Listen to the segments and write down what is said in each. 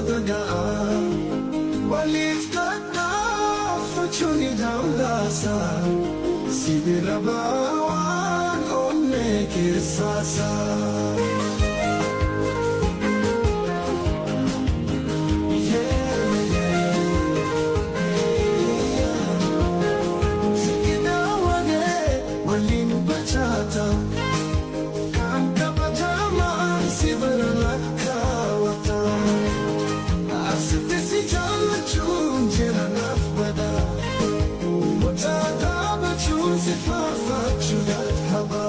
Dagaa waliif tattaaffachuu ni dandaasa si bira baawaan onnee keessaasa. Waliin bachaata kan kabajamaan si bira lakkaawata asitti si jaallachuun jira naaf bada mucaa dhaabachuun si faarfachuu dadhaba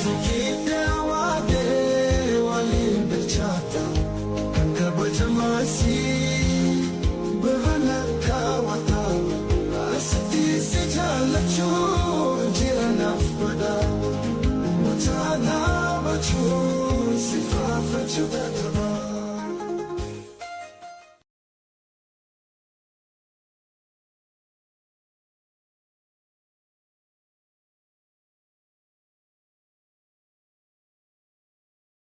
Sikiddee waadee waliin bilchaata kan kabajamaan si bira lakkaawata asitti si jaallachuun jira naaf bada mucaa dhaabachuun si faarfachuu dadhaba.